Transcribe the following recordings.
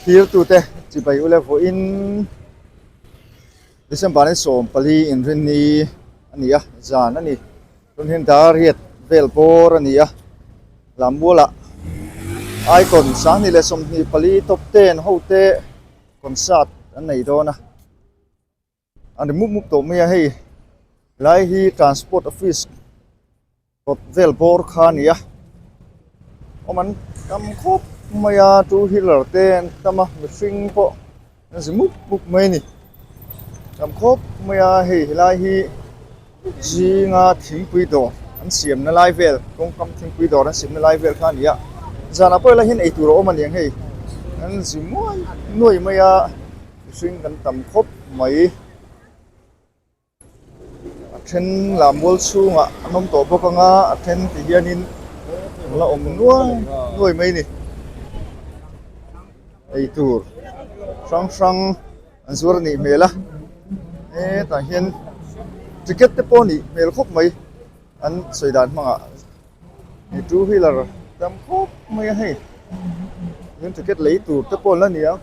Thirtute chibai ule vawiin December ni 14 inrinni a ni a, zan a ni. Tun hian dar riat vel bawr a ni a, Lammualah Icon 2024 top 10 hote concert an nei dawn a. A ni mup mup tawh mai a hei lai hi transport office kawt vel bawr kha a ni a awm an tam khawp mai a two wheeler te an tam a mihring pawh an zi mup mup mai a ni tam khawp mai a hei helai hi zinga thingpui dawr an siamna lai vel kawngkam thingpui dawr an siamna lai vel kha a ni a zanah pawh helai hian eitur a awm a ni ang hei an zi muai nuai mai a. Mihring kan tam khawp mai. A then lah mual chhungah an awm tawh bawk ang a, a then ti hianin an la awm nuai nuai mai a ni. Eitur hrang hrang an zuar a nih hmel a, hetah hian ticket te pawh a nih hmel khawp mai an sawi dan hmangah. Hei two wheeler tam khawp mai a hei tin ticket lei tur te pawh an la ni ang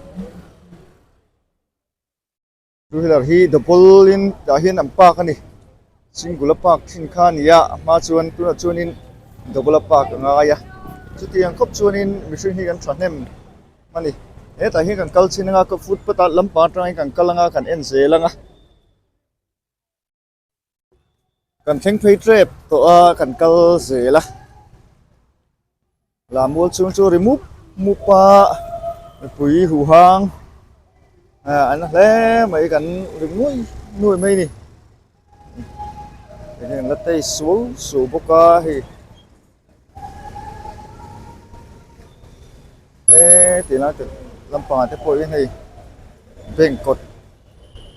two wheeler hi double in tah hian an park a ni single a park thin kha a ni a a hma chuan tunah chuanin double a park a ngai a chutiang khawp chuanin mihring hi kan thahnem a ni hetah hian kan kal chin anga footpath ah lampang atangin kan kal anga kan en zel anga. Kan thleng phei tep tawh a kan kal zel a lammual chhung chu ri mup mup a mipui huhang ah an hle mai kan ri nuai nuai mai a ni hei an la tei suau suau bawk a hei he ti lai te lampangah te pawh hian hei bank kawt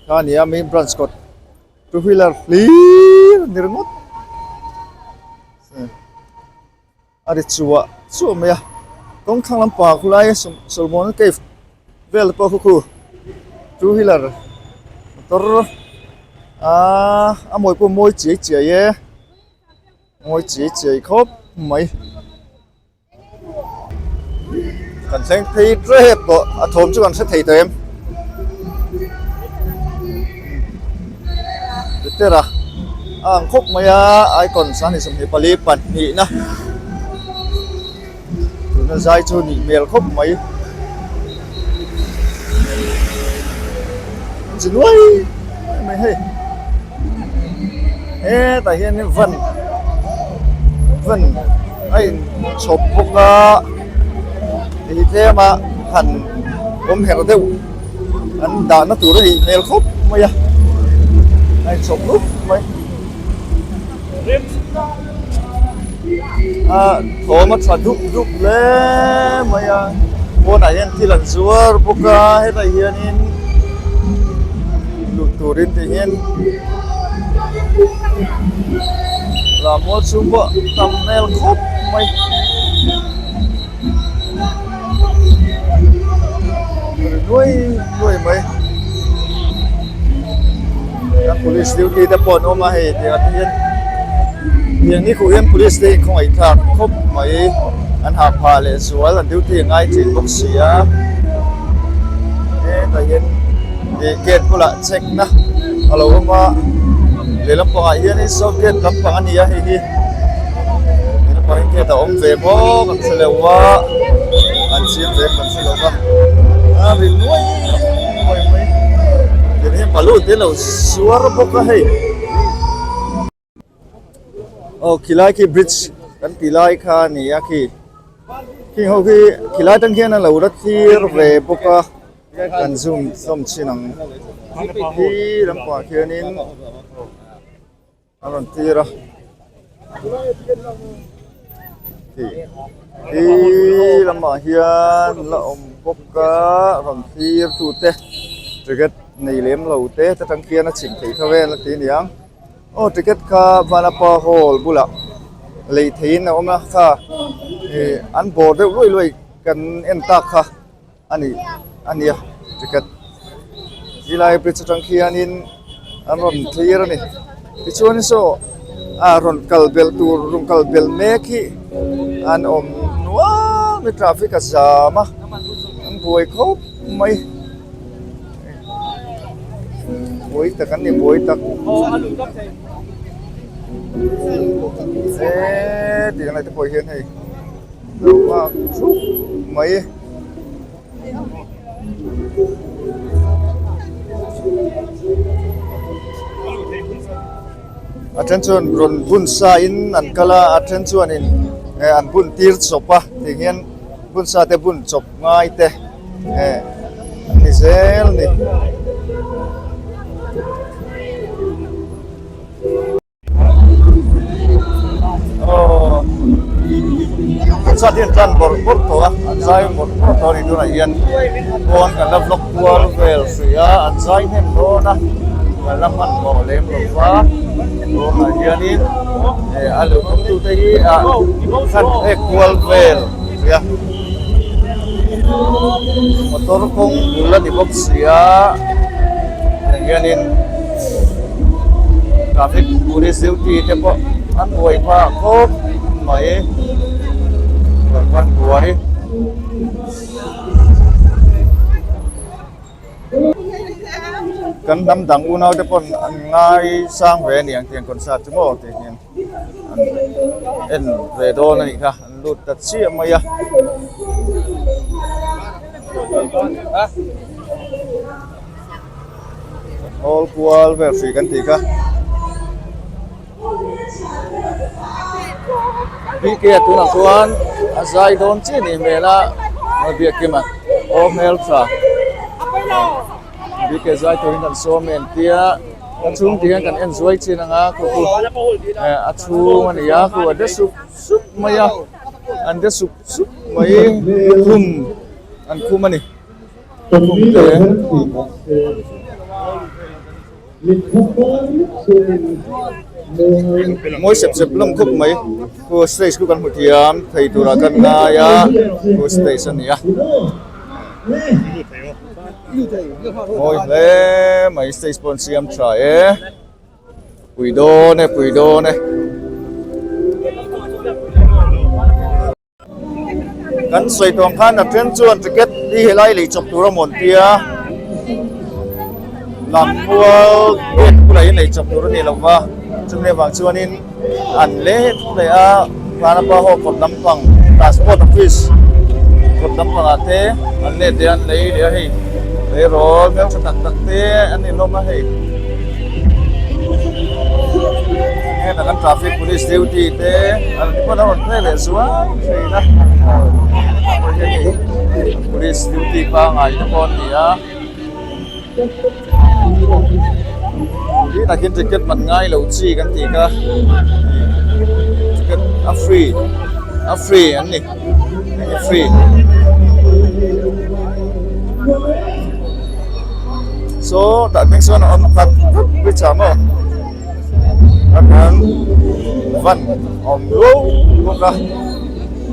kha a ni a main branch kawt two wheeler hlir a ni ringawt a ri chuah chuah mai a kawng thlang lampangah khulai Solomon cave vel te pawh khu khu two wheeler motor aaa a mawi pawh mawi chiai chiai e. Ngawi chiai chiai khawp mai. Kan thleng phei tep tawh a thawm chu kan hre thei tawh em. Petera a ang khawp mai a icon 24 pahnihna tuna zai chu nih hmel khawp mai. Chi nuai mai hei hetah hian van van a in chhawp bawk a hei tlem a han awm herh deuh an dahna tur a nih hmel khawp mai a a in chhawp rup mai. A thawm a tha dup dup hle mai a pawnah hian thil an zuar bawk a hetah hianin luh turin tih hian lammual chhung pawh tam hmel khawp mai. Nuai nuai mai kan police duty te pawh an awm a hei tiang te hian tiang ni khuh hian police te khawngaih thlak khawp mai an hah phah leh zual an duty a ngai thin bawk si a hetah hian ih gate bulah check na a lo awm a lehlam pangah hianin saw gate lampang a ni a hei hi. Lehlam pangah hian gate a awm ve maw kan hre lo a an chiang ve kan hre lo va a ri nuai nuai mai tiang hian balloon te lo zuar bawk a hei aw khilai khi bridge kan tih lai kha a ni a khi khing ho khi khilai atang khian a lo la thlir ve bawk a kan zoom hlawm chin ang khi lampangah khianin. A rawn tir a khi lamah hian la awm bawk a rawn thlir tute ticket nei lem lo te ta tang khian a chhim theih tho vel a ti a niang aw ticket kha Vanapa hall bulah lei theihin a awm a kha ih an bawr deuh luai luai kan en tak kha. A ni a nia ticket helai bridge atang khianin an rawn thlir a ni tichuan saw a rawn kal belh tur rawn kal belh mek hi an awm nuam a traffic a zam a an buai khawp mai. Buai tak an ni buai tak. Eee tih ang lai te pawh hian hei lo nghak thup mai. A then chuan rawn bun sa in an kal a a then chuanin eh an bun tir chawp a ti hian bun sa te bun chawp ngai te eh an ni zel a ni. Aw concert hi an tlan bawrh bawrh tawh a an zai bawrh bawrh tawh a ni tunah hian pawn kan la vlog kual vel hrih a an zai hnem dawn a kan la hmanhmawh lem lo va tunah hianin eh a lo tum tute hi ah khan ek kual vel hrih a motor kawng bul a ni bawk si a tah hianin. Traffic police duty te pawh an buai phah khawp mai an buai. Kan hnam dang unau te pawn an ngai sang ve a ni ang tiang concert chu maw tih hian an en ve dawn a nih kha an lut ta chiah mai a. Hawl kual vel hrih kan tih kha. BK a tunah chuan a zai dawn chiah ni hmel a a biak kim a aw hmel tha BK zai turin kan sawm em tia a chhung tih hian kan en zuai chin anga khu khu a chhung a ni a khu a de sup sup mai a an de sup sup mai khum an khum a ni. Mawi sep sep hlawm khawp mai khu stage khu kan hmu thiam thei turah kan ngai a khu stage a ni a mawi hle mai stage pawh an siam tha e. Pui dawn e pui dawn e. Kan sawi tawng khan a then chuan ticket hi helai lei chawp tur a mawn tia Lammual gate bulah hian lei chawp tur a ni lo va chumi avang chuanin an let leh a Vanapa ho kawt lampang passport office kawt lampangah te an let leh a an lei leh a hei tleirawl hmeltha tak tak te an ni hlawm a hei. Hetah kan traffic police duty te an pawn a rawn phei leh zuai thin a police duty pangai te pawh an ni a tih takin ticket man ngai loh chi kan tih kha ticket a free a free an ni a free. Saw tah hming sawn a awm khat vek bridge ah maw a khan van awm ruau bawk a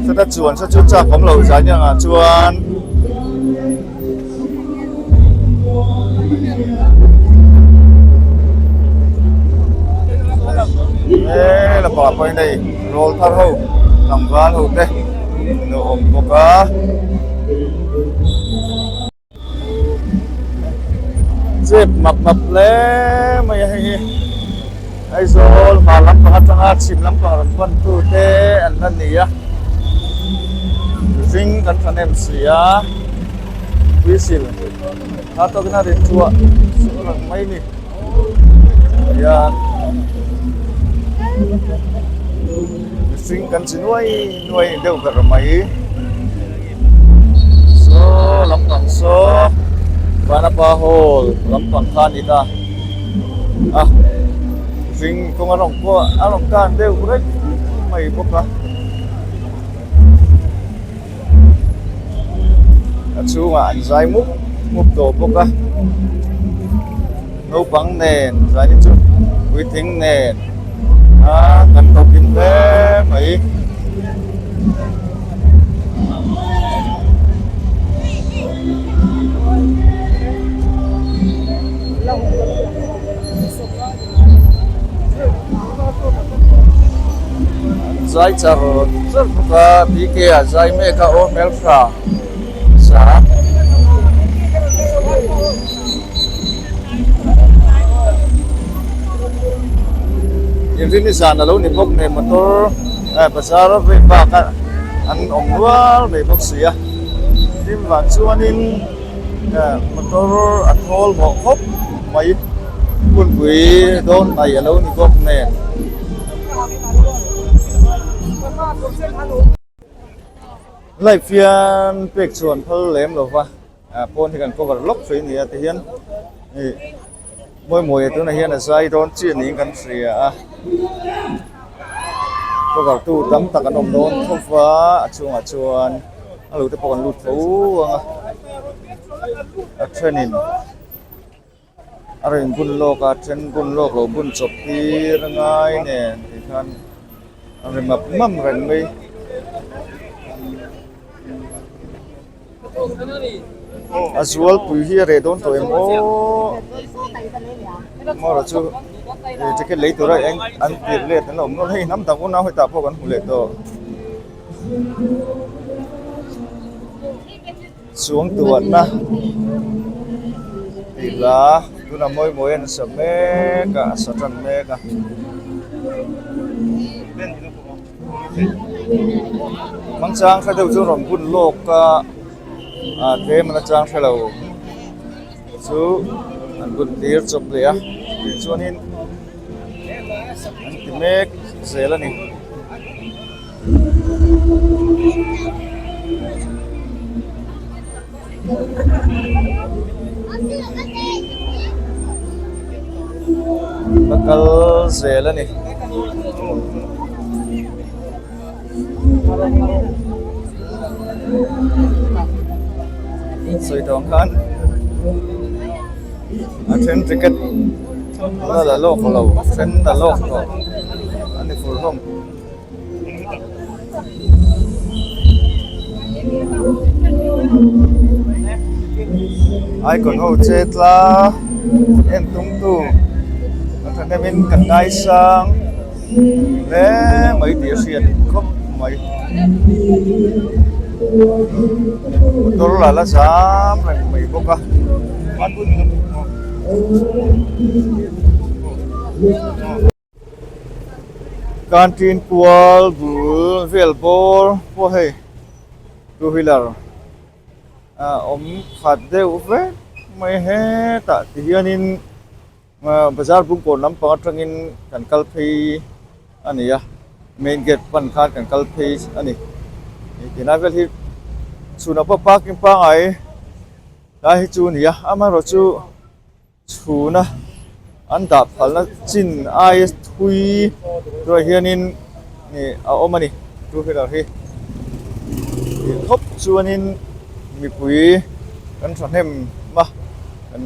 sawta chuan saw chu chak awm lo zai nia ah chuan he lampangah pawh hian hei rawl thar ho tlangval ho te an lo awm bawk a. Chep map map hle mai a hei hi Aizawl hmar lampang atanga chhim lampang rawn pan tu te an la ni a mihring kan thahnem si a whistle kha tawkin a rin chhuah chu a lang mai ni hian mihring kan chi nuai nuai deuh ber mai. Saw lampang saw Vanapa hall lampang kha a ni ta a hring kawng a rawng pawh a rawn kan deuh reng mai bawk a a chhungah an zai mup mup tawh bawk a naupang nen zai hi chu puitling nen a kan ko kim hle mai. Zai char char bawk a PK a zai mek a aw hmeltha sa. Inrinni zan a lo ni bawk nen motor bazar vei bak a an awm nual mai bawk si a tin vang chuanin motor a thawl mawh khawp mai hunpui dawn mai a lo ni bawk nen. Live hian pek chuan phal lem lo va. Pawn hi kan cover lawk thin a ni a tihian ih mawi mawi tunah hian a zai dawn chiah niin kan hria a cover tu tam tak an awm dawn tho va a chungah chuan a lo te pawh kan lut tho ang a a thenin a rawn bun lawk a then bun lawk lo bun chawp tir a ngai nen tikhan a ri map map reng mai. A zualpui hi a reh dawn tawh em aw amaherawh chu ticket lei tura eng an tirh let an la awm nual hei hnam dang unau hetah pawh kan hmu leh tawh chuangtuahna tih hla tunah mawi mawi an sa mek a a sa tan mek a. Hmangchang hre deuh chu rawn bun lawk a ah tlem an atang hre lo chu an bun tir chawp leh a tichuanin an ti mek zel a ni. La kal zel a ni. Sawi tawh ang khan a then ticket la la lawk lo then la lawk tawh a ni fur hlawm. Icon ho che tla en tum tu a thahnemin kan ngaisang hle mai tih a hriat khawp mai motor lah la zam reng mai bawk a. Canteen kual bul vel bawr pawh hei two wheeler a awm khat deuh vek mai hetah ti hianin bazar bungkawn lampang atangin kan kal phei a ni a main gate pan khan kan kal phei a ni tilai vel hi chhunah pawh parking pangngai lai hi chu a ni a amaherawhchu. Chhuna an dah phalna chin aia thui turah hianin ih a awm a ni two wheeler hi tih khawp chuanin mipui kan thahnem a kan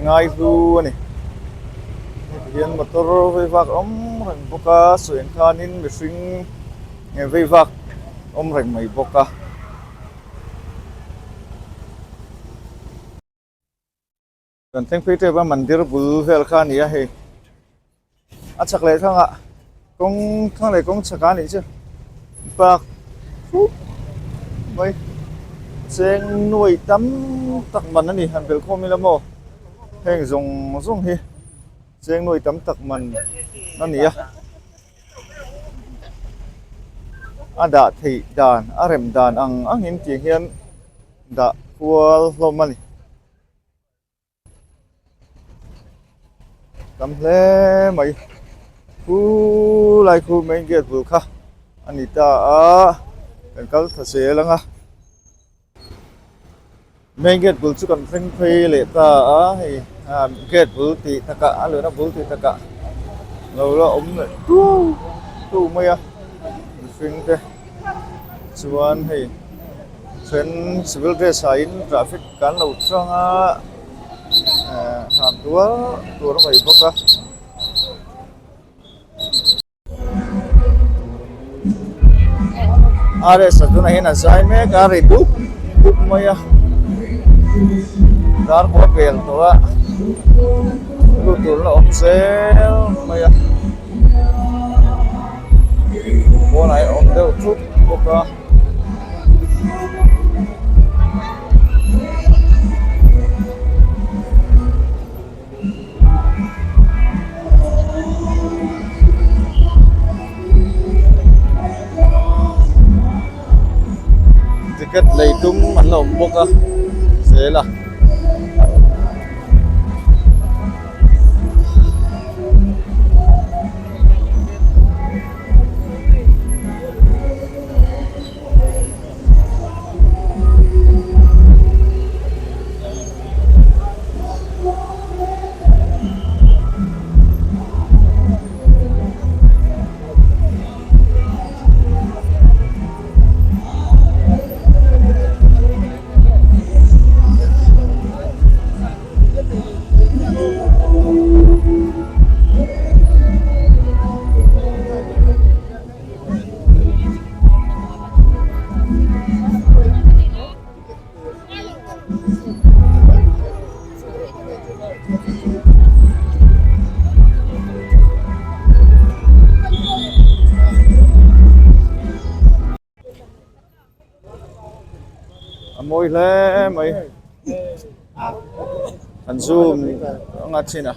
ngai hlu a ni heti hian motor vei vak a awm reng bawk a sawi ang khanin mihring vei vak awm reng mai bawk a. Kan thleng phei tep a mandir bul vel kha a ni a hei a chak leh thlang ah kawng thlang leh kawng chhak ah a nih chu park khup mai cheng nuai tam tak man a ni han belh khawm ila maw heng zawng zawng hi cheng nuai tam tak man a ni a a dah theih dan a rem dan ang angin tih hian. Dah kual hlawm a ni. Tam hle mai. Khu lai khu main gate bul kha a ni ta a, kan kal tha zel ang a. Main gate bul chu kan thleng phei leh ta a, hei gate bul tih takah a luhna bul tih takah lo la awm leh tuau tuau mai a mihring te chuan hei. Then civil dress ah in traffic kan lo tang a eh han tuar tur a mai bawk a. RS a tunah hian a zai mek a ri dup dup mai a dar pawh a pel tawh a lut tur la awm zel mai a pawnah hian a awm deuh thup bawk a. Lei tum an la awm bawk a zel a. A mawi hle mai an zoom anga chin a.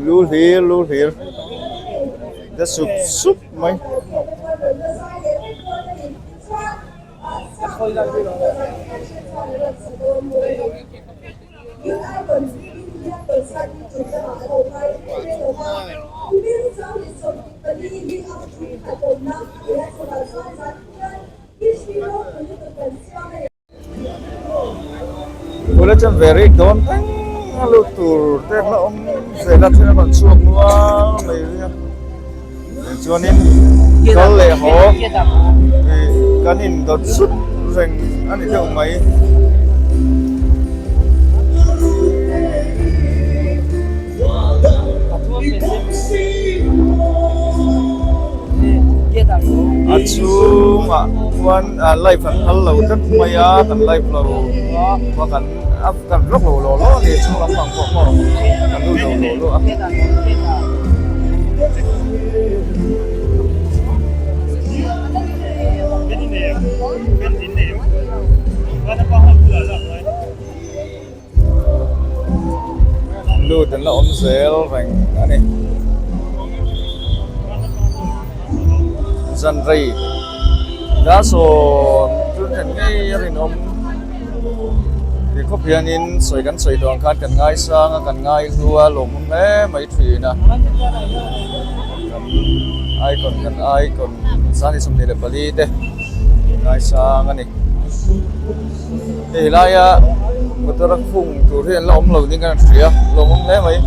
Lu hlir lu hlir la sup sup mai. Tuna chuan ve rih dawn teng a lut tur te la awm zel a then a rawn chhuak nual mai a tichuanin kal leh haw ih kan indawt sup reng a ni deuh mai. A chhungah chuan live an phal lo tlat mai a kan live lo a kan kan vlog lo law law a ni chhung lampang pawh maw kan lut lo law law a. Lut an la awm zel reng a ni. Zan rei dar sawm chu then ngei a rinawm ti khawp hianin sawi kan sawi tawh ang khan kan ngaisang a kan ngaihlu a lawmawm hle mai thin a kan icon kan icon sangni 24 te ngaisang a ni. Hei laia motor a khung tur hi an la awm lo ding ka hria lawmawm hle mai.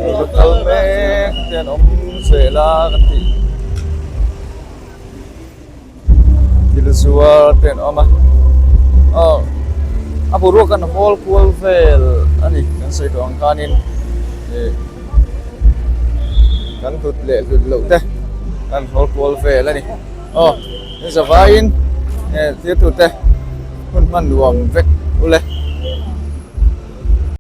Motor kal mek te an awm zel a kan tih thil zuar te an awm a aw a boruak an hawl kual vel a ni kan sawi tawh ang khanin ih kan hlut leh hlut loh te kan hawl kual vel a ni aw in zavaiin eh thirtute hun hman nuam vek ule.